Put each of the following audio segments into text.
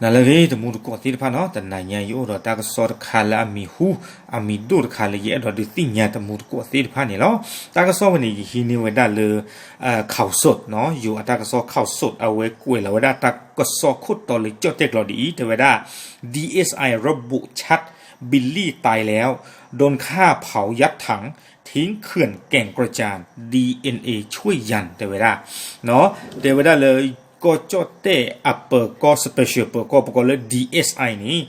နၤလၢအဂ့ၤ တံၤသကိးသ့ၣ်တဖၣ်နီၤ, တနၤညါယအိၣ်ဒီးတၢ်ကစီၣ်တခါလၢအမံၤဟူ အမံၤဒိၣ်တခါလၢယအဲၣ်ဒိးဒုးသ့ၣ်ညါတံၤသကိးသ့ၣ်တဖၣ်န့ၣ်လီၤ. တၢ်ကစီၣ်ဝဲန့ၣ် ယဟံးန့ၢ်ဝဲဒၣ်လၢ ข่าวสดနီၤ, ယိၤအတၢ်ကစီၣ် ข่าวสด အဝဲကွဲးလီၤဝဲဒၣ်တၢ်ကစီၣ်ခိၣ်တီလၢကၠီၣ်တဲၣ်ကျိၤဒ်အံၤ တဲဝဲဒၣ် ดีเอสไอ ระบุชัด บิลลี่ตายแล้ว โดนฆ่าเผายัดถัง ทิ้งเขื่อนแก่งกระจาน ดีเอ็นเอ ช่วยยัน တဲဝဲဒၣ် တဲဝဲဒၣ်လၢ ကီၢ်ကၠီၣ်တဲၣ်အပၢၤကီၢ် special ပၢၤကီၢ် ပကိးလၢ ดีเอสไอ န့ၣ်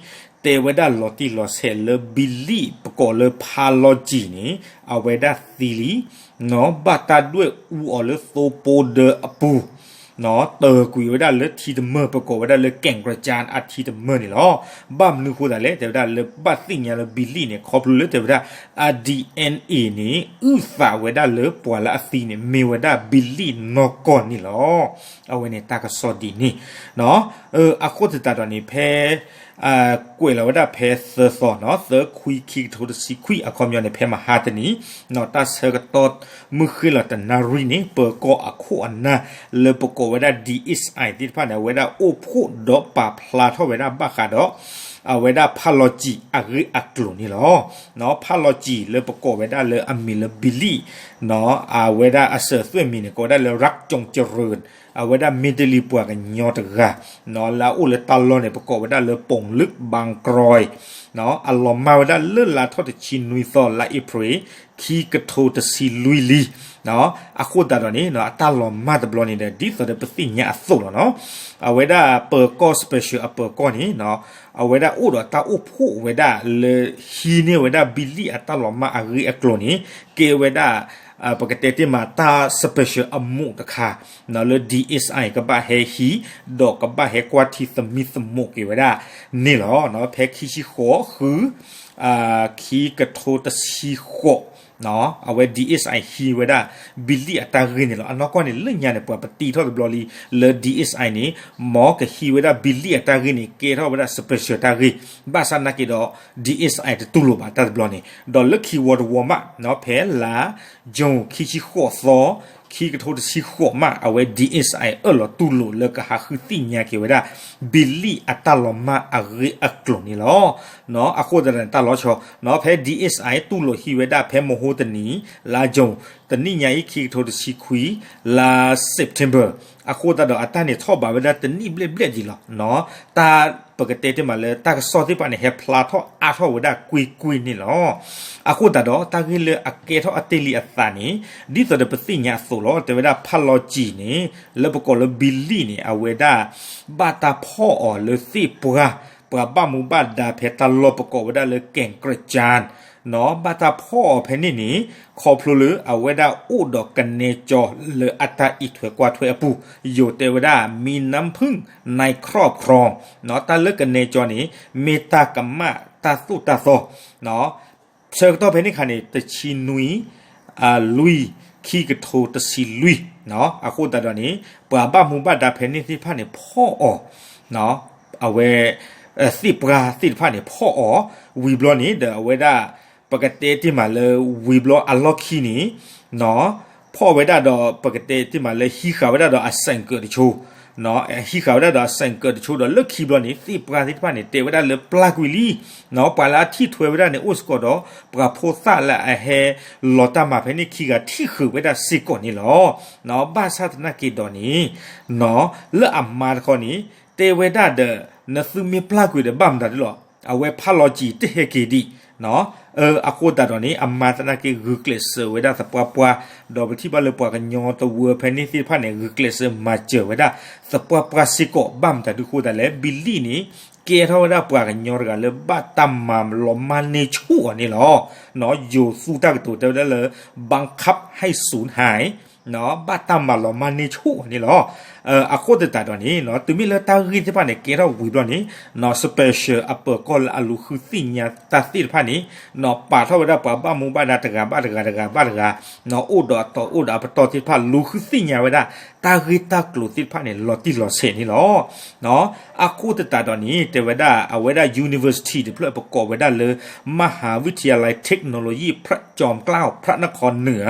တဲဝဲဒၣ်လီၤတံၢ်လီၤဆဲးလၢ ဘံလံၣ် ပကိးလၢဖါလီၤကံၤန့ၣ် အဝဲဒၣ်သံလံ ဘၣ်တၢ်ဒွဲၣ်အူအီၤလၢသိဖိဒၢအပူၤ တၢၤကွံာ်ဝဲဒၣ်လၢထံတမၢၢ် ပကိးဝဲဒၣ်လၢ แก่งกระจาน အထံတမၢၢ်န့ၣ်လီၤ. ဘၣ်မနုၤဃိသတးလဲၣ် တဲဝဲဒၣ်လၢဘၣ်သ့ၣ်ညါလၢဘံလံၣ်န့ၣ် ခီဖျိလၢတဲဝဲဒၣ် အ DNA န့ၣ် အုၣ်သးဝဲဒၣ်လၢပှၤလၢအသံန့ၣ် မ့ၢ်ဝဲဒၣ်ဘံလံၣ်နီၢ်ကီၢ်န့ၣ်လီၤ. အဝဲန့ၣ်တၢ်ကစီၣ်ဒ်န့ၣ် အဃိသတးဒီးန့ၣ် ဖဲ ကွဲးလီၤဝဲဒၣ်ဖဲသၢသီနီၤ သၢခွံ ခံကထိတဆံခွံ အခီပညီန့ၣ် ဖဲမဟါတနံၤ တၢ်ဆၢကတီၢ်မုၢ်ဃ့ၢ်လီၤတနၣ်ရံၣ်န့ၣ် ပၢၤကီၢ်အခိၣ်အနၢ် လၢပကိးဝဲဒၣ် DSI သ့ၣ်တဖၣ်န့ၣ် အဝဲဒၣ်အိၣ်ဖှိၣ်ဒီးပာ်ဖျါထီၣ်ဝဲဒၣ်ဘၣ်ဃးဒီး အဝဲဒၣ်ဖးလီၤစံာ်အဂ့ၢ်အကျိၤန့ၣ်လီၤ. ဖးလီၤစံာ်လၢပကိးဝဲဒၣ်လၢအမံၤလၢဘံလံၣ် အဝဲဒၣ်အစၢၤသွဲၣ်မံၤန့ၣ် ကိးဝဲဒၣ်လၢ ရၢးကၠိၣ်ကရၢၣ် အဝဲဒၣ်မ့တလံၤပှၤကညီတဂၤ လၢအအိၣ်လၢတၢ်လီၢ်န့ၣ် ပကိးဝဲဒၣ်လၢ ပိာ်လုၢ်ဘၣ်ကရၢၢ် အလီၤမၢ်ဝဲဒၣ်လၢလါထီၣ်တဆံနွံသီ လါအ့ဖြ့ၣ် ခံကထိတဆံလွံၢ်လံ. အဃိသတးဒီးန့ၣ် အတၢ်လီၤမၢ်တဘျီန့ၣ်ဒီး ဒ်သိးဒီးပသ့ၣ်ညါအသိးလီၤနီၤ အဝဲဒၣ်ပၢၤကီၢ် special အပၢၤကီၢ်န့ၣ် အဝဲဒၣ်အိၣ်ဒီးတၢ်အိၣ်ဖှိၣ်ဝဲဒၣ်လၢဟံးန့ၢ်ဝဲဒၣ်ဘံလံၣ်အတၢ်လီၤမၢ်အဂ့ၢ်အကျိၤန့ၣ် ကဲဝဲဒၣ် ပကတဲတ့ၢ်မးတၢ် special အမူးတခါ လၢ DSI ကဘၣ်ဟဲဟံး ဒီးကဘၣ်ဟဲကွၢ်ထံသမံသမိးက့ၤဝဲဒၣ်န့ၣ်လီၤ. ဖဲခံဆံဃိး ဃု ခံကထိတဆံဃိး အဝဲ DSI ဟံးဝဲဒၣ် ဘံလံၣ်အတၢ်ဂ့ၢ်န့ၣ်လီၤ. အနီၢ်ကီၢ်န့ၣ် လၢညါန့ၣ် ပှၤပတံထီၣ်တဘျီလံ လၢ DSI န့ၣ် မ်ကဟံးဝဲဒၣ်ဘံလံၣ်အတၢ်ဂ့ၢ်န့ၣ် ကဲထီၣ်ဝဲဒၣ် special တၢ်ဂ့ၢ် ဘၣ်ဆၣ်နာ်က့ဒီး DSI တတူၢ်လိာ်ဘၣ်တၢ်တဘျီန့ၣ် ဒီးလၢခံဝီတဝီမး ဖဲလါ June ခံဆံဃိးသီ ခံကထိတဆံဃိးမး အဝဲ DSI အၢၣ်လီၤတူၢ်လိာ်လၢကဟးဃုသ့ၣ်ညါက့ၤဝဲဒၣ် ဘံလံၣ်အတၢ်လီၤမၢ်အဂ့ၢ်အကျိၤန့ၣ်လီၤ. အဃိသတးန့ၣ် တၢ်လီၤဆီ ဖဲ DSI တူၢ်လိာ်ဟံးဝဲဒၣ်ဖဲမဟါတနံၤ လါ June တနံၣ်ညါအံၤ ခံကထိတဆံခွံ လါ September အဃိသတးဒီးအတၢ်န့ၣ်ထီၣ်ဘးဝဲဒၣ်တနံၣ်ဘျဲၣ်ဘျဲၣ်ဒံးလီၤ. တၢ်ပကတဲတ့ၢ်မးလၢတၢ်ကစီၣ်သ့ၣ်တဖၣ်န့ၣ် ဟဲဖျါထီၣ်အါထီၣ်ဝဲဒၣ်ကွ့ၢ်ကွ့ၢ်န့ၣ်လီၤ. အဃိသတးဒီးတၢ်ဂ့ၢ်လၢအကဲထီၣ်အတ့ၢ်လံအသးန့ၣ် ဒ်သိးဒီးပသ့ၣ်ညါအသိးလီၤ. တဲဝဲဒၣ်ဖးလီၤစံာ်န့ၣ် လၢပကိးလၢဘံလံၣ်န့ၣ် အဝဲဒၣ် ဘၣ်တၢ်ဖီၣ်အီၤလၢသ့ၣ်ပှၢ် ပှၤဘၣ်မူဘၣ်ဒါဖဲတၢ်လီၢ်ပကိးဝဲဒၣ်လၢ ကဲၣ်ကရၢၣ်ကၠၢၣ် ဘၣ်တၢ်ဖီၣ်အီၤဖဲန့ၣ်န့ၣ် ခီဖျိလၢအဝဲဒၣ်အိၣ်ဒီးကနဲကၠီလၢအတၢ်အံးထွဲကွၢ်ထွဲအပူၤ ယိၤတဲဝဲဒၣ် မံနၢဖုၣ် နၢခရီၣ်ဖျီ တၢ်လၢကနဲကၠီန့ၣ် မ့ၢ်တၢ်ကမၣ်တၢ်သိၣ်တၢ်သီ ဆၢကတီၢ်ဖဲန့ၣ်အခါန့ၣ် တဆံနွံ လွံၢ် ခံကထိတဆံလွံၢ် အဃိသတးဒီးန့ၣ် ပှၤဘၣ်မူဘၣ်ဒါဖဲန့ၣ်သ့ၣ်တဖၣ်န့ၣ် ဖီၣ်အီၤ အဝဲ သ့ၣ်ပှၢ်သ့ၣ်တဖၣ်န့ၣ် ဖီၣ်အီၤ ဝံၤဘျီန့ၣ်ဒီးအဝဲဒၣ် ပကတဲတ့ၢ်မးလၢ ဝံၤဘျီအလီၢ်ခံန့ၣ် ဖီၣ်ဝဲဒၣ်ဒီး ပကတဲတ့ၢ်မးလၢ ဟံးဃာ်ဝဲဒၣ်ဒီးအစဲၣ်ကၢးတဆိ ဟံးဃာ်ဝဲဒၣ်ဒီးအစဲၣ်ကၢးတဆိဒီး လၢခံဘျီန့ၣ် သ့ၣ်ပှၢ်သ့ၣ်တဖၣ်န့ၣ် တဲဝဲဒၣ်လၢပျၢ်ကွံာ်လံ ပှၤလၢအထံၣ်ထွဲဝဲဒၣ်န့ၣ် အိၣ်စ့ၢ်ကီးဒီး ပှၤဖိသၣ်လၢအဟဲလီၤတၢ်မၤဖဲန့ၣ်ခံဂၤ ထံၣ်ဃုာ်ဝဲဒၣ်စ့ၢ်ကီးန့ၣ်လီၤ. ဘၣ်ဆၣ်သနာ်က့ဒီးန့ၣ် လၢအမါတခီန့ၣ် တဲဝဲဒၣ်ဒီး နသုမ့ၢ်ပျၢ်ကွံာ်ဒီးဘၣ်မတၤဒ်လီၤ အဝဲဖးလီၤစံာ်တဟဲက့ၤဒံး အဃိသတးဒီးန့ၣ် အမါသနာ်က့ဂုာ်ကျဲးစၢးဝဲဒၣ်သပှၢ်ပှၢ် ဒီးပထံၣ်ဘၣ်လၢပှၤကညီတဝၢဖဲန့ၣ်သ့ၣ်တဖၣ်န့ၣ် ဂုာ်ကျဲးစၢးမၤစၢၤဝဲဒၣ်သပှၢ်ပှၢ်စ့ၢ်ကီး ဘၣ်မတၤဒုးဃိသတးလဲၣ် ဘံလံၣ်န့ၣ် ကဲထီၣ်ဝဲဒၣ်ပှၤကညီတဂၤလၢဘၣ်တၢ်မၤလီၤမၢ်န့ၢ်ဆူၣ်အီၤန့ၣ်လီၤ. ယိၤသူတၢ်ကတိၤတဲဝဲဒၣ်လၢ บังคับให้สูญหาย ဘၣ်တၢ်မၤလီၤမၢ်န့ၢ်ဆူၣ်အီၤန့ၣ်လီၤ. အဃိသတးဒီးန့ၣ် တုၤမ့ၢ်လၢတၢ်ဂ့ၢ်သ့ၣ်တဖၣ်န့ၣ် ကဲထီၣ်ဝံၤဘျီန့ၣ် special အပၢၤကီၢ်လၢအလူၤဃုသ့ၣ်ညါတၢ်သ့ၣ်တဖၣ်န့ၣ် ပာ်ထီၣ်ဝဲဒၣ်ပှၤဘၣ်မူဘၣ်ဒါတဂၤဘၣ်တဂၤတဂၤဘၣ်တဂၤ အိၣ်ဒီးအတီၤအိၣ်ဒီးအပတီၢ်သ့ၣ်တဖၣ် လူၤဃုသ့ၣ်ညါဝဲဒၣ် တၢ်ဂ့ၢ်တၢ်ကျိၤသ့ၣ်တဖၣ်န့ၣ် လီၤတံၢ်လီၤဆဲးန့ၣ်လီၤ. အဃိသတးဒီးန့ၣ် တဲဝဲဒၣ် အဝဲဒၣ် university တဖျၢၣ်ပကိးဝဲဒၣ်လၢ มหาวิทยาลัยเทคโนโลยีพระจอมเกล้าพระนครเหนือ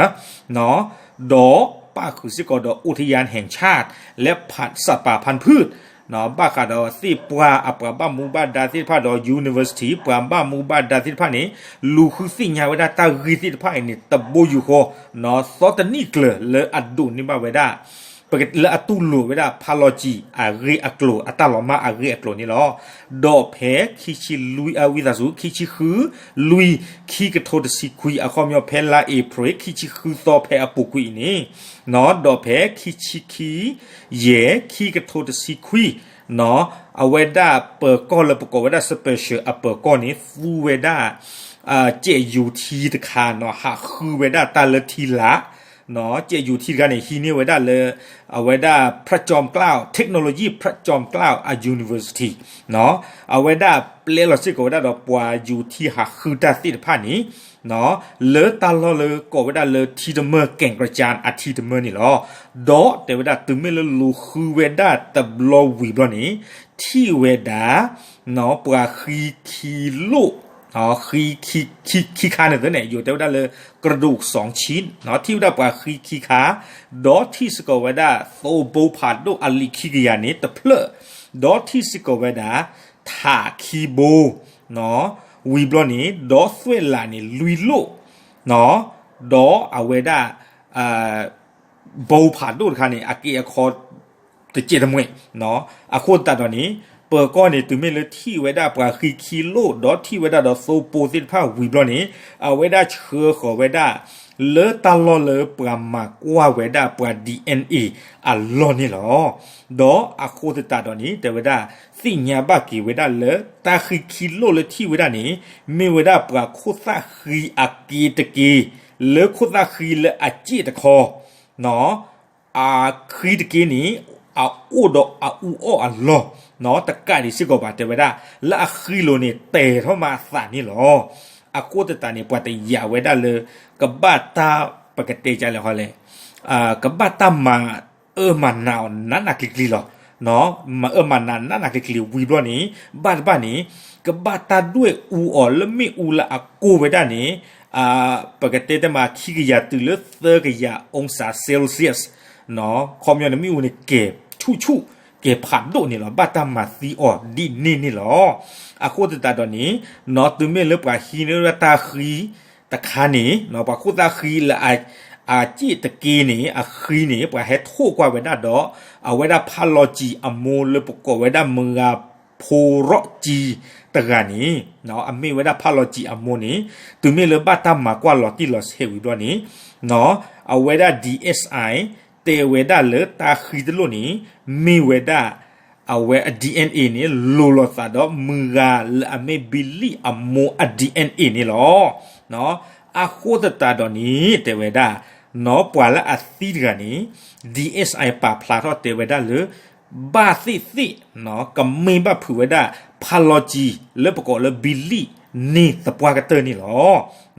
ဒီးပၣ်ဃုာ်စ့ၢ်ကီးဒီး อุทยานแห่งชาติ และพันธุ์สัตว์ป่าพันธุ์พืช ဘၣ်ဃးဒီးသ့ၣ်ပှၢ်အပှၤဘၣ်မူဘၣ်ဒါသ့ၣ်တဖၣ်ဒီး university ပှၤဘၣ်မူဘၣ်ဒါသ့ၣ်တဖၣ်န့ၣ် လူၤဃုသ့ၣ်ညါဝဲဒၣ်တၢ်ဂ့ၢ်သ့ၣ်တဖၣ်အံၤန့ၣ် တဘိယူၢ်ဃီ သီတနံၣ်ကျၢၤလၢအဒိးန့ၢ်ဘၣ်ဝဲဒၣ် လၢအတူၢ်လိာ်ဝဲဒၣ်ဖးလီၤစံၤအဂ့ၢ်အကျိၤ အတၢ်လီၤမၢ်အဂ့ၢ်အကျိၤန့ၣ်လီၤ. ဒီးဖဲခံဆံလွံၢ် အဝံသးစူၤ ခံဆံဃုလွံၢ် ခံကထိတဆံခွံ အခီပညီဖဲလါအ့ဖြ့ၣ် ခံဆံဃုသီဖဲအပူၤကွံာ်အံၤန့ၣ် ဒီးဖဲခံဆံခံယဲၢ် ခံကထိတဆံခွံ အဝဲဒၣ်ပၢၤကီၢ်လၢပကိးဝဲဒၣ် special အပၢၤကီၢ်န့ၣ် သူဝဲဒၣ် စဲးယူၤထံတခါ ဟးဃုဝဲဒၣ်တၢ်လၢထံလာ် စဲးယူၤထံတခါန့ၣ် ဟံးန့ၢ်ဝဲဒၣ်လၢ အဝဲဒၣ် พระจอมเกล้า technology พระจอมเกล้า အ university အဝဲဒၣ်ပျဲလီၤစ့ၢ်ကီးဝဲဒၣ်ဒီးပှၤယူၤထံဟးဃုတၢ်သ့ၣ်တဖၣ်န့ၣ် လၢတၢ်လီၢ်လၢကိးဝဲဒၣ်လၢထံတမၢၢ် แก่งกระจาน အထံတမၢၢ်န့ၣ်လီၤ. ဒီးတဲဝဲဒၣ်တုၤမ့ၢ်လၢလူၤဃုဝဲဒၣ်တဘျီဝံၤဘျီန့ၣ် ထံၣ်ဝဲဒၣ် ပှၤဃံခံလိၣ် ဃံခံခါန့ၣ်သ့န့ၣ် ယိၤတဲဝဲဒၣ်လၢ กระดูกสองชิ้น ထံၣ်ဝဲဒၣ်ပှၤဃံခံခါ ဒီးထံၣ်စ့ၢ်ကီးဝဲဒၣ်သိဘိဖးဒိၣ်အလံာ်ခံကယၤန့ၣ်တဖျၢၣ် ဒီးထံၣ်စ့ၢ်ကီးဝဲဒၣ် ထးခံဘိ ဝံၤဘျီန့ၣ် ဒီးသွဲၣ်လးန့ၣ်လွံၢ်လိၣ် ဒီးအဝဲဒၣ် ဘိဖးဒိၣ်တခါန့ၣ် အက့အခီ တစဲးတမှဲး အဃိသတးဒီးန့ၣ် ပၢၤကီၢ်န့ၣ် တုၤမ့ၢ်လၢထံၣ်ဝဲဒၣ်ပှၤဃံခံလိၣ် ဒီးထံၣ်ဝဲဒၣ်ဒီးသိပိၤသ့ၣ်တဖၣ်ဝံၤဘျီန့ၣ် အဝဲဒၣ်ဆှၢဃီၤဝဲဒၣ် လၢတၢ်လီၢ်လၢပှၤမၤကွၢ်ဝဲဒၣ်ပှၤ DNA အလီၢ်န့ၣ်လီၤ. ဒီးအဃိသတးဒီးန့ၣ် တဲဝဲဒၣ် သ့ၣ်ညါဘၣ်က့ၤဝဲဒၣ်လၢတၢ်ဃံခံလိၣ်လၢထံၣ်ဝဲဒၣ်န့ၣ် မ့ၢ်ဝဲဒၣ်ပှၤခိၣ်သၣ်ဃံအက့တက့ၢ် လၢခိၣ်သၣ်ဃံလၢအစ့ၣ်တခီ အဃံတက့ၢ်န့ၣ် အအိၣ်ဒီးအအူအီၣ်အလီၢ် တကးဒံးစ့ၢ်ကီးဘၣ် တဲဝဲဒၣ် လၢအဃံလိၤန့ၣ် တဲာ်ထီၣ်မးအသးန့ၣ်လီၤ. အဃိသတးန့ၣ် ပှၤတယာ်ဝဲဒၣ်လၢ ကဘၣ်တၢ် ပကတဲဒ်လဲၣ်ဃီလဲၣ် ကဘၣ်တၢ်မၤအၢမၤနးအီၤနးနးကျံၤကျံၤလီၤ. မၤအၢမၤနးနးနးကျံၤကျံၤဝံၤဘျီန့ၣ် ဘၣ်တဘၣ်န့ၣ် ကဘၣ်တၢ်ဒွဲၣ်အူအီၤလၢမ့ၣ်အူလၢအကိၢ်ဝဲဒၣ်န့ၣ် ပကတဲတမး ခံကယၤတုၤလၢသၢကယၤ องศาเซลเซียส ခီပညီန့ၣ် မ့ၣ်အူန့ၣ်ကဲၤဆူၣ်ဆူၣ် ကဲၤဖးဒိၣ်န့ၣ်လီၤ. ဘၣ်တၢ်မၤသံအီၤဒ်န့ၣ်န့ၣ်လီၤ. အဃိသတးဒီးန့ၣ် တုၤမ့ၢ်လၢပှၤဟံးန့ၢ်ဝဲဒၣ်တၢ်ဃံတခါန့ၣ် ပှၤခိၣ်သၣ်ဃံလၢ အစ့ၣ်တက့ၢ်န့ၣ် အဃံန့ၣ် ပှၤဟဲထိၣ်ကွၢ်ဝဲဒၣ်ဒီး အဝဲဒၣ်ဖးလီၤစံၤအမိၢ်လၢပကိးဝဲဒၣ်မုၢ်ဂၤဖိရီးကံတဂၤန့ၣ် အမ့ၢ်ဝဲဒၣ်ဖးလီၤစံၤအမိၢ်န့ၣ် တုၤမ့ၢ်လၢဘၣ်တၢ်မၤကွၢ်လီၤတံၢ်လီၤဆဲးဝံၤဘျီန့ၣ် အဝဲဒၣ် DSI တဲဝဲဒၣ်လၢတၢ်ဃံတလိၣ်န့ၣ် မ့ၢ်ဝဲဒၣ် အဝဲအ DNA န့ၣ် လိၤလိာ်သးဒီးမုၢ်ဂၤလၢအမ့ၢ်ဘံလံၣ်အမိၢ်အ DNA န့ၣ်လီၤ. အဃိသတးဒီးန့ၣ် တဲဝဲဒၣ် ပှၤလၢအသံတဂၤန့ၣ် DSI ပာ်ဖျါထီၣ်တဲဝဲဒၣ်လၢ ဘၣ်သ့ၣ်သ့ၣ် ကမ့ၢ်ဘၣ်ဖုးဝဲဒၣ် ဖးလီၤစံၤလၢပကိးလၢဘံလံၣ်န့ၣ်သပှၢ်ကတၢၢ်န့ၣ်လီ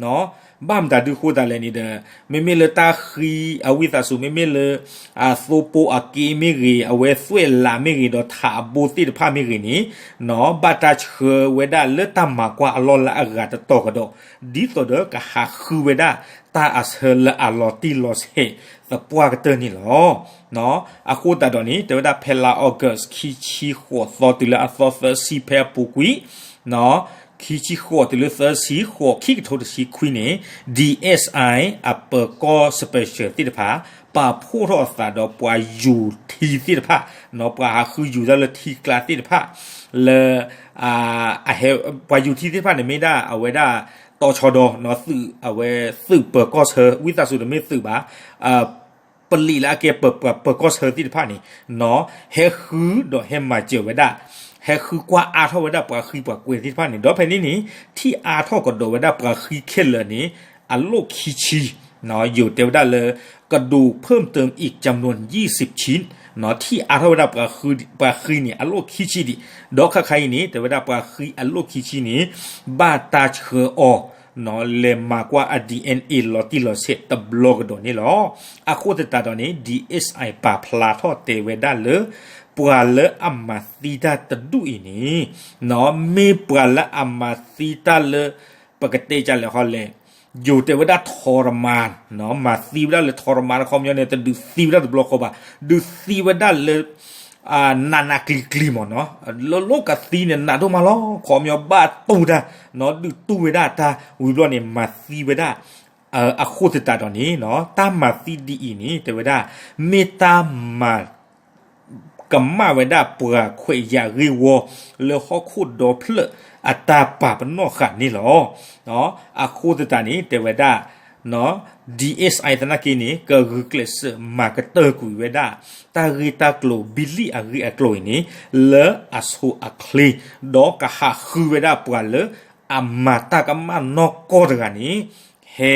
ၤ. ဘၣ်မတၤဒုးဃိသးလဲၣ်န့ၣ်ဒီး မ့မ့ၢ်လၢတၢ်ဃံအဝံသးစူၤ မ့မ့ၢ်လၢ အသိပိၤအက့မ့ၢ်ဂ့ၤ အဝဲသွဲၣ်လးမ့ၢ်ဂ့ၤဒီးထးအဘိသ့ၣ်တဖၣ်မ့ၢ်ဂ့ၤန့ၣ် ဘၣ်တၢ်ဆှၢဝဲဒၣ်လၢတၢ်မၤကွၢ်အလီၢ်လၢအဂၤတတီၤကဒီး ဒ်သိးဒီးကဟးဃုဝဲဒၣ်တၢ်အဆၢလၢအလီၤတံၢ်လီၤဆဲးသပှၢ်ကတၢၢ်န့ၣ်လီၤ. အဃိသတးဒီးန့ၣ် တဲဝဲဒၣ်ဖဲလါ August ခံဆံဃိးသီတုၤလၢအသီသၢဆံဖဲအပူၤကွံာ် ခံဆံဃိးတုၤလၢသၢဆံဃိး ခံကထိတဆံခွံန့ၣ် DSI အပၢၤကီၢ် special သ့ၣ်တဖၣ် ပာ်ဖှိၣ်ထီၣ်အသးဒီးပှၤယူၤထံသ့ၣ်တဖၣ် ပှၤဟးဃုယူၤတၢ်လၢထံကျါသ့ၣ်တဖၣ် လၢ ပှၤယူၤထံသ့ၣ်တဖၣ်န့ၣ်မ့ၢ်ဒၣ်အဝဲဒၣ် တီၤဆီဒီး သုးအဝဲသုးပၢၤကီၢ်ဆၢ ဝံသးစူၤတမ့ၢ်သုးဘၣ် ပလံးလၢအကဲပၢၤကီၢ်ဆၢသ့ၣ်တဖၣ်န့ၣ် ဟဲဃုဒီးဟဲမၤစၢၤဝဲဒၣ် ဟဲဃုကွၢ်အါထီၣ်ဝဲဒၣ်ပှၤဃံပှၤကွဲၤသ့ၣ်တဖၣ်န့ၣ် ဒီးဖဲန့ၣ်န့ၣ် ထံၣ်အါထီၣ်ကဒီးဝဲဒၣ်ပှၤဃံခဲလၢာ်န့ၣ် အလီၢ်ခံဆံ ယိၤတဲဝဲဒၣ်လၢ กระดูกเพิ่มเติมอีกจำนวนยี่สิบชิ้น ထံၣ်အါထီၣ်ဝဲဒၣ်ပှၤဃံန့ၣ် အလီၢ်ခံဆံဒံး ဒီးခါခါအံၤန့ၣ် တဲဝဲဒၣ်ပှၤဃံအလီၢ်ခံဆံန့ၣ် ဘၣ်တၢ်ဆှၢအီၤ လဲၤမၤကွၢ်အ DNA လီၤတံၢ်လီၤဆဲးတဘျီကဒီးန့ၣ်လီၤ. အဃိသတးဒီးန့ၣ် DSI ပာ်ဖျါထီၣ်တဲဝဲဒၣ်လၢ ပှၤလၢအမၤသံတၢ်တဒူၣ်အံၤန့ၣ် မ့ၢ်ပှၤလၢအမၤသံတၢ်လၢ ပကတဲကလဲာ်ဟီလဲၣ် ယိၤတဲဝဲဒၣ် ทรมาน မၤသံဝဲဒၣ်လၢ ทรมาน အခီပညီန့ၣ် တဒုးသံဝဲဒၣ်တဘျီဃီဘၣ် ဒုးသံဝဲဒၣ်လၢ နးနးကျံၤကျံၤမ့ၢ်နီၤ, လၢလီၢ်ကသံန့ၣ် နးဒိၣ်မးလီၤ. ခီပညီဘၣ်တူၢ်တၢ်, ဒုးတူၢ်ဝဲဒၣ်တၢ် ဝံၤဘျီန့ၣ် မၤသံဝဲဒၣ်. အဃိသတးဒီးန့ၣ် တၢ်မၤသံဒ်အံၤန့ၣ် တဲဝဲဒၣ် မ့ၢ်တၢ်မၤ ကမၣ်ဝဲဒၣ်ပှၤခွဲးယာ်ဂ့ၢ်ဝီ လၢဟီၣ်ခိၣ်ဒီဖျၢၣ်အတၢ်ပာ်ပနီၣ်ဃာ်န့ၣ်လီၤ. အဃိသတးန့ၣ် တဲဝဲဒၣ် DSI သနာ်က့န့ၣ် ကဂုာ်ကျဲးစၢးမၤကတၢၢ်ကွံာ်ဝဲဒၣ် တၢ်ဂ့ၢ်တၢ်ကျိၤ ဘံလံၣ်အဂ့ၢ်အကျိၤအံၤန့ၣ် လၢအဆိအချ့, ဒီးကဟးဃုဝဲဒၣ်ပှၤလၢအမၤတၢ်ကမၣ်နီၢ်ကီၢ်တဂၤန့ၣ် ဟဲ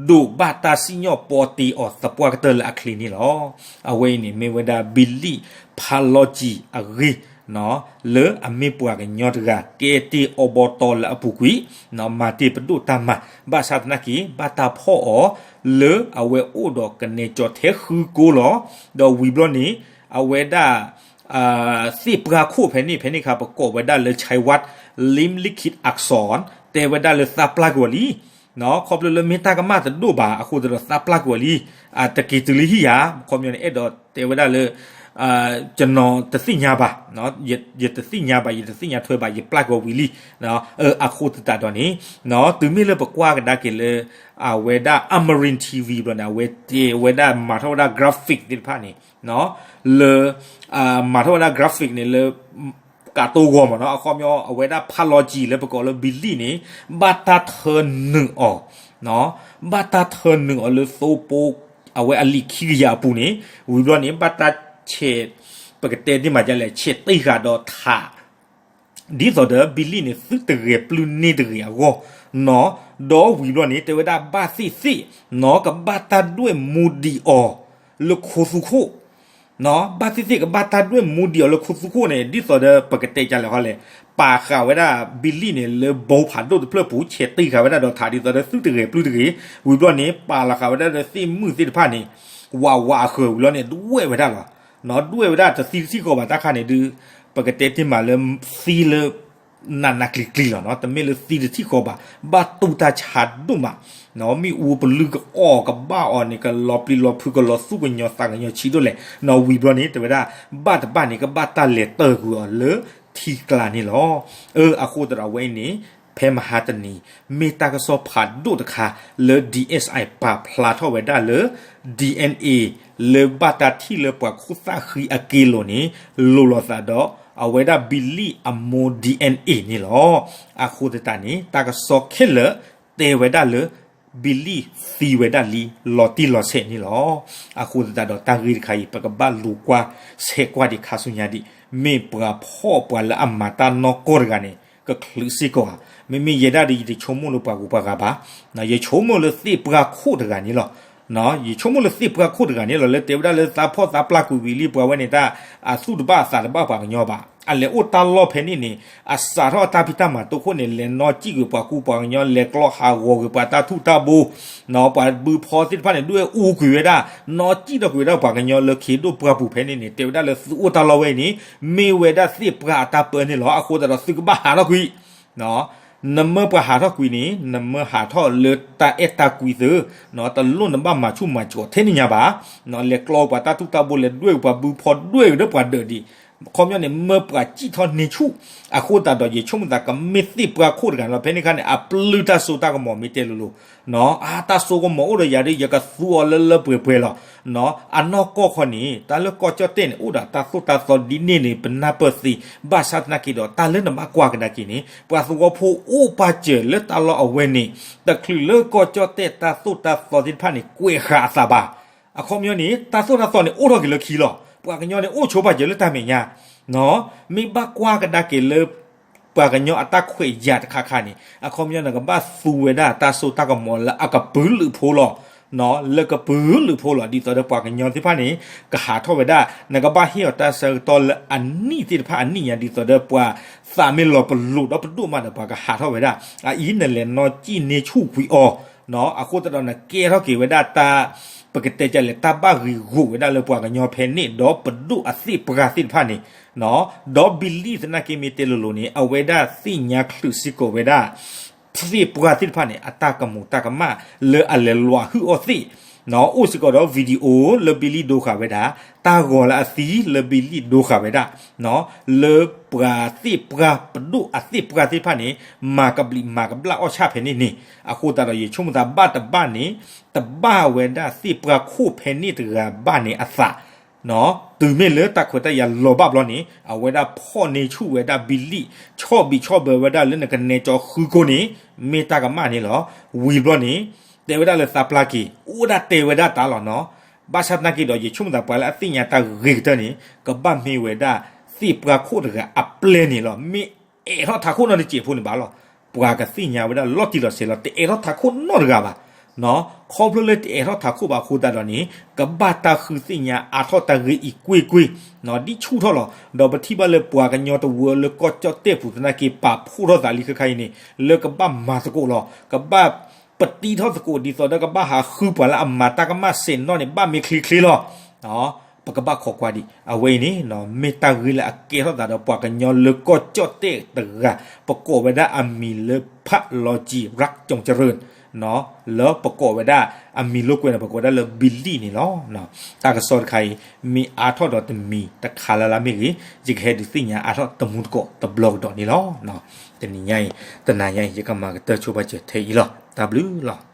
ဒိးဘၣ်တၢ်စံၣ်ညီၣ်ပီတ့အီၤသပှၢ်ကတၢၢ်လၢအချ့န့ၣ်လီၤ. အဝဲအံၤန့ၣ် မ့ၢ်ဝဲဒၣ် ဘံလံၣ်ဖးလီကံၤအဂ့ၢ် လၢအမ့ၢ်ပှၤကညီတဂၤ ကဲတ့ၢ်အီဘီတီလၢအပူၤကွံာ် မၤတ့ၢ်ပဒိၣ်တၢ်မၤ ဘၣ်ဆၣ်သနာ်က့ ဘၣ်တၢ်ဖီၣ်အီၤ လၢအဝဲအိၣ်ဒီးကနဲကၠီၤထဲဃုကိလီၤ. ဒီးဝံၤဘျီန့ၣ် အဝဲဒၣ် သ့ၣ်ပှၢ်ခိၣ်ဖဲန့ၣ် ဖဲန့ၣ်အခါ ပကိးဝဲဒၣ်လၢ ใช้วัดริมลิขิตอักษร တဲဝဲဒၣ်လၢသးပျၢ်ကွံာ်အီၤလံ ခီဖျိလၢမ့ၢ်တၢ်ကမၣ်တဒိၣ်ဘၣ် အဃိသတးဒီးသးပျၢ်ကွံာ်အီၤလံ, တက့ၤတုၤလၢဟံၣ်ယၤ ခီပညီန့ၣ် အဲၣ်ဒိးတဲဝဲဒၣ်လၢ ကျွန်တော်တသ့ၣ်ညါဘၣ်, ယတသ့ၣ်ညါဘၣ် ယတသ့ၣ်ညါထွဲဘၣ် ယပျၢ်ကွံာ်အီၤဝံၤလံ, အဃိသတးဒီးန့ၣ် တုၤမ့ၢ်လၢပကွၢ်ကဒါက့ၤလၢ အဝဲဒၣ် Amarin TV ဘျီန့ၣ် အဝဲတဲဝဲဒၣ်မၤထီၣ်ဝဲဒၣ် graphic သ့ၣ်တဖၣ်န့ၣ် လၢ မၤထီၣ်ဝဲဒၣ် graphic န့ၣ်လၢ ကးတိဂီၤမ့ၢ်နီၤ, အခီပညီ အဝဲဒၣ်ဖးလီကံၤလၢပကိးလၢ ဘံလံၣ်န့ၣ် ဘၣ်တၢ်ထၢနုာ်အီၤ, ဘၣ်တၢ်ထၢနုာ်အီၤလၢသိဖိ အဝဲအလံာ်ခံကယၤအပူၤန့ၣ်, ဝံၤဘျီန့ၣ် ဘၣ်တၢ်ဆဲး ပကတဲတ့ၢ်မးဒ်လဲၣ် ဆဲးတ့ၢ်ဃာ်ဒီးထး ဒ်သိးဒီး ဘံလံၣ်န့ၣ် သုတဂဲၤပျုၢ်န့ၢ်တဂ့ၤအဂီၢ်နီၤ, ဒီးဝံၤဘျီန့ၣ် တဲဝဲဒၣ်ဘၣ်သ့ၣ်သ့ၣ်နီၤ ကဘၣ်တၢ်ဒွဲၣ်မူဒံးအီၤ လၢခိသူခိၣ် ဘၣ်သ့ၣ်သ့ၣ်ကဘၣ်တၢ်ဒွဲၣ်မူဒံးအီၤလၢခိသူခိၣ်န့ၣ် ဒ်သိးဒီးပကတဲကလဲၣ်ဃီလဲၣ်, ပာ်ဃာ်ဝဲဒၣ်ဘံလံၣ်န့ၣ် လၢဘီဖးဒိၣ်တဖျၢၣ်ပူၤ ဆဲးတ့ၢ်ဃာ်ဝဲဒၣ်ဒီးထး ဒ်သိးဒီးသုတဂဲၤပျုၢ်တဂ့ၤ, ဝံၤဘျီန့ၣ် ပာ်လီၤဃာ်ဝဲဒၣ်ဒီးသ့ၣ်မုၣ်သ့ၣ်တဖၣ်န့ၣ် ဝးဝးအဃၢၤဝံၤဘျီန့ၣ် ဒွဲၣ်ဝဲဒၣ်လီၤ. ဒွဲၣ်ဝဲဒၣ်တသံတထံၣ်ဃီဘၣ်တၢ်ခါန့ၣ်ဒုး ပကတဲတ့ၢ်မးလၢသံလၢ နးနးကျံၤကျံၤလီၤနီၤ, တမ့ၢ်လၢသံတထံၣ်ဃီဘၣ်, ဘၣ်တူၢ်တၢ်ဆါဒိၣ်မး, မ့ၣ်အူပလုၢ်ကအီၣ်ကဘၣ်အီၤန့ၣ် ကလီၤပျံၤလီၤဖုး ကလီၤသူၣ်ကညီၤသးကညီၤဆံးဒိၣ်လဲၣ်နီၤ, ဝံၤဘျီန့ၣ် တဲဝဲဒၣ် ဘၣ်တဘၣ်န့ၣ် ကဘၣ်တၢ်လဲၤတၢၢ်ကွံာ်အီၤလၢထံကျါန့ၣ်လီၤ. အဃိသတးဒီးအဝဲအံၤန့ၣ် ဖဲမဟါတနံၤ မ့ၢ်တၢ်ကစီၣ်ဖးဒိၣ်တခါလၢ DSI ပာ်ဖျါထီၣ်ဝဲဒၣ်လၢ DNA လၢဘၣ်တၢ်ထံၣ်လၢပှၤခိၣ်သၣ်ဃံအက့လိၤန့ၣ် လိၤလိာ်သးဒီး အဝဲဒၣ်ဘံလံၣ်အမိၢ် DNA န့ၣ်လီၤ. အဃိသတးန့ၣ် တၢ်ကစီၣ်ခဲလၢာ်တဲဝဲဒၣ်လၢ ဘံလံၣ်သံဝဲဒၣ်လံ လီၤတံၢ်လီၤဆဲးန့ၣ်လီၤ. အဃိသတးဒီးတၢ်ဂ့ၢ်တခါအံၤ ပကဘၣ်လူၤကွၢ်ဆဲးကွၢ်ဒံးခါဆူညါဒံး, မ့ၢ်ပှၤဖီၣ်ပှၤလၢအမၤတၢ်နီၢ်ကီၢ်တဂၤန့ၣ် ကချုးစ့ၢ်ကီးဧါ. မ့မ့ၢ်ယဲဒၣ်ဒီး ယတဆိကမိၣ်လၢပှၤဂုၤပှၤဂၤဘၣ်, ယဆိကမိၣ်လၢသ့ၣ်ပှၢ်ခိၣ်တဂၤန့ၣ်လီၤ. ယဆိကမိၣ်လၢသ့ၣ်ပှၢ်ခိၣ်တဂၤန့ၣ်လီၤ လၢတဲဝဲဒၣ်လၢသးဖီၣ်သးပျၢ်ကွံာ်ဝံၤလံ ပှၤဝဲန့ၣ်တၢ်အသူၣ်တဘၣ်အသးတဘၣ်ပှၤကညီဘၣ်. အလဲၤအိၣ်တၢ်လီၢ်ဖဲန့ၣ်န့ၣ် အစးထီၣ်အတၢ်ဖံးတၢ်မၤတိခိၣ်န့ၣ် လဲၤနီၣ်စံၣ်ကွံာ်ပှၤကူပှၤကညီ လဲၤကျီဟးဂီၤကွံာ်ပှၤတၢ်ထူၣ်တၢ်ဘိ ပှၤဘုဖီသ့ၣ်တဖၣ်န့ၣ် ဒွဲၣ်အူကွံာ်ဝဲဒၣ် နီၣ်စံၣ်ထီၣ်ကွံာ်ဝဲဒၣ်ပှၤကညီလၢခ့ဒိၣ်ပှၢ်ပူၤဖဲန့ၣ်န့ၣ် တဲဝဲဒၣ်လၢသုအိၣ်တၢ်လီၢ်ဝဲအံၤန့ၣ် မ့ၢ်ဝဲဒၣ်သ့ၣ်ပှၢ်အတၢ်ပၢန့ၣ်လီၤ. အဃိသတးဒီးသုကဘၣ်ဟးထီၣ်ကွံာ် နမၢပှၤဟးထီၣ်ကွံာ်န့ၣ် နမၢဟးထီၣ်လၢတၢ်အဲၣ်တၢ်ကွံသု, တလိၣ်နဘၣ်မၤဆူၣ်မၤကိၤထဲန့ၣ်ညါဘၣ်. လဲၤကျီပှၤတၢ်ထူၣ်တၢ်ဘိ လဲၤဒွဲၣ်ပှၤဘုဖီ ဒွဲၣ်ကဒီးပှၤဒၢးဒံး ခီပညီန့ၣ် မၢပှၤစံၣ်ထီၣ်န့ၢ်ဆူၣ်. အဃိသတးဒီး ယဆိကမိၣ်သးကမ့ၢ်သ့ၣ်ပှၢ်ခိၣ်တဂၤလီၤ. ဖဲန့ၣ်အခါန့ၣ် အပျုၢ်တၢ်စိတၢ်ကမီၤမ့ၢ်တဲလိၤလိၤ အါတၢ်စိကမီၤအိၣ်ဒီးယၤဒီး ယကသူအီၤလၢလၢပှဲၤပှဲၤလီၤ. အနီၢ်ကီၢ်ခီန့ၣ် တၢ်လၢကီၢ်ကၠီၣ်တဲၣ်န့ၣ် အိၣ်ဒီးတၢ်သိၣ်တၢ်သီဒ်န့ၣ်န့ၣ် ပနၢ်ပၢၢ်သ့. ဘၣ်ဆၣ်သနာ်က့ဒီး တၢ်လၢနဘၣ်ကွၢ်ကဒါက့ၤန့ၣ် ပှၤသဝီဖိအိၣ်ပာ်စၢၤလၢတၢ်လီၢ်အဝဲန့ၣ် တချုးလၢကီၢ်ကၠီၣ်တဲၣ်တၢ်သိၣ်တၢ်သီသ့ၣ်တဖၣ်န့ၣ် ကွဲးဃာ်အသးဘၣ်. အခီပညီန့ၣ် တၢ်သိၣ်တၢ်သီန့ၣ် အိၣ်ထီၣ်က့ၤလၢခံလီၤ. ပှၤကညီန့ၣ် အိၣ်ဆိးပာ်စၢၤလၢတၢ်မဲာ်ညါ မ့ၢ်ဘၣ်ကွၢ်ကဒါက့ၤလၢ ပှၤကညီအတၢ်ခွဲးယာ်တခါခါန့ၣ် အခီပညီနကဘၣ်သူဝဲဒၣ်တၢ်စိတၢ်ကမီၤလၢအကပုာ်လုးဖိလီၤ. လၢကပုာ်လုးဖိလီၤ. ဒ်သိးဒီးပှၤကညီသ့ၣ်တဖၣ်န့ၣ် ကဟးထီၣ်ဝဲဒၣ် နကဘၣ်ဟ့ၣ်အီၤတၢ်ဆၢကတီၢ်လၢအနံၣ်သ့ၣ်တဖၣ်အနံၣ်ညါ ဒ်သိးဒီးပှၤသးမ့ၢ်လီၤပလိာ်ဒီးပဒိၣ်မးဒီး ပှၤကဟးထီၣ်ဝဲဒၣ် အအံၤနလဲၤနီၣ်စံၣ်န့ၢ်ဆူၣ်ကွံာ်အီၤ အဃိသတးဒီးနကဲထီၣ်က့ၤဝဲဒၣ်တၢ် ပကတဲကလဲၣ် တၢ်ဘၣ်ဂ့ၤဂီၤဝဲဒၣ်လၢပှၤကညီဖဲန့ၣ် ဒီးပဒိၣ်အသ့ၣ်ပှၢ်သ့ၣ်တဖၣ်န့ၣ် ဒီးဘံလံၣ်သနာ်က့မ့ၢ်တဲလိၤလိၤန့ၣ် အဝဲဒၣ်သ့ၣ်ညါချုးစ့ၢ်ကီးဝဲဒၣ် သ့ၣ်ပှၢ်သ့ၣ်တဖၣ်န့ၣ် အတၢ်ကမူၤတၢ်ကမၣ်လၢအလဲၤလွးဟုၣ်အီၤသ့ၣ် အိၣ်စ့ၢ်ကီးဒီး video လၢ Billy ဒိဃာ်ဝဲဒၣ်, တၢ်ဂီၤလၢအသံလၢ Billy ဒိဃာ်ဝဲဒၣ်, လၢပှၤသ့ၣ်ပှၢ်ပဒိၣ်အသ့ၣ်ပှၢ်သ့ၣ်တဖၣ်န့ၣ် မၤကဘျံးမၤကဘျၣ်အီၣ်ဆၣ်ဖဲန့ၣ်န့ၣ်, အဃိသတးဒီးယဆိကမိၣ်သးဘၣ်တဘၣ်န့ၣ်, တဘၣ်ဝဲဒၣ်သ့ၣ်ပှၢ်ခိၣ်ဖဲန့ၣ်တဂၤဘၣ်န့ၣ်အသး တုၤမ့ၢ်လၢတၢ်ခွဲးတၢ်ယာ်လီၤဘၣ်ဘျီန့ၣ် အဝဲဒၣ်ဖီၣ်န့ၢ်ဆူၣ်ဝဲဒၣ် Billy, ဆီၣ်ဘံးဆီၣ်ဘၢဝဲဒၣ်လၢနကနဲကၠီဃုကိၢ်န့ၣ် မ့ၢ်တၢ်ကမၣ်န့ၣ်လီၤ. ဝံၤဘျီန့ၣ် တဲဝဲဒၣ်လၢသးပျၢ်က့ၤ, အိၣ်ဒၣ်တဲဝဲဒၣ်တၢ်လီၤနီၤ. ဘၣ်ဆၣ်သနာ်က့ဒီး ယဆိကမိၣ်သးပှၤလၢအသ့ၣ်ညါတၢ်ဂ့ၤကတၢၢ်န့ၣ် ကဘၣ်မ့ၢ်ဝဲဒၣ်သ့ၣ်ပှၢ်ခိၣ်တဂၤအပျဲၢ်န့ၣ်လီၤ. မ့ၢ်အဲးထီၣ်ထးခိၣ်နီတစဲးဖိန့ၣ်ဘၣ်လီၤ. ပှၤကသ့ၣ်ညါဝဲဒၣ်လီၤတံၢ်လီၤဆဲးလီၤ, တအဲးထီၣ်ထးခိၣ်နီတဂၤဘၣ်. ခီဖျိလၢတအဲးထီၣ်ထးခိၣ်ဘၣ်အဃိသတးဒီးန့ၣ် ကဘၣ်တၢ်ဃုသ့ၣ်ညါအါထီၣ်တၢ်ဂ့ၢ်အံၤကွ့ၢ်ကွ့ၢ်, ဒ်ဆူၣ်ထီၣ်လီၤ. ဒီးပထံၣ်ဘၣ်လၢပှၤကညီတဝၢလၢကီၢ်ကၠီၣ်တဲၣ်ပူၤသနာ်က့ ပာ်ဖှိၣ်ထီၣ်သးလံခဲခါအံၤန့ၣ် လၢကဘၣ်မၤသကိးလီၤ. ကဘၣ်ပတံထီၣ်သကိး ဒ်သိးဒီးကဘၣ်ဟးဃုပှၤလၢအမၤတၢ်ကမၣ်စဲးနီၣ်န့ၣ် ဘၣ်မ့ၢ်ချ့ချ့လီၤ. ပကဘၣ်ခိးကွၢ်ဒံး. အဝဲအံၤန့ၣ် မ့ၢ်တၢ်ဂ့ၢ်လၢအကဲထီၣ်သးဒီးပှၤကညီလၢကီၢ်ကၠီၣ်တဲၣ်တဂၤ, ပကိးဝဲဒၣ်အမံၤလၢ ဖးလီၤကံၤ ရၢ်ကၠိၣ်ကရၢၣ် လၢပကိးဝဲဒၣ်အမံၤလိာ်ကွဲန့ၣ် ပကိးဝဲဒၣ်လၢ Billy န့ၣ်လီၤ. တၢ်ကစီၣ်တခါအံၤ မ့ၢ်အါထီၣ်ဒီးတမံၤတခါလၢ်လၢ်မ့ၢ်ဂ့ၤ, ယကဟဲဒုးသ့ၣ်ညါအါထီၣ်တမူတကိးတဘျီကဒီးန့ၣ်လီၤ. တနံၤညါအံၤ တနၤညါအံၤ ယကမၤကတၢၢ်ဆိဘၣ်စၢၤထဲအံၤလီၤ. တၢ်ဘျုးလီၤ.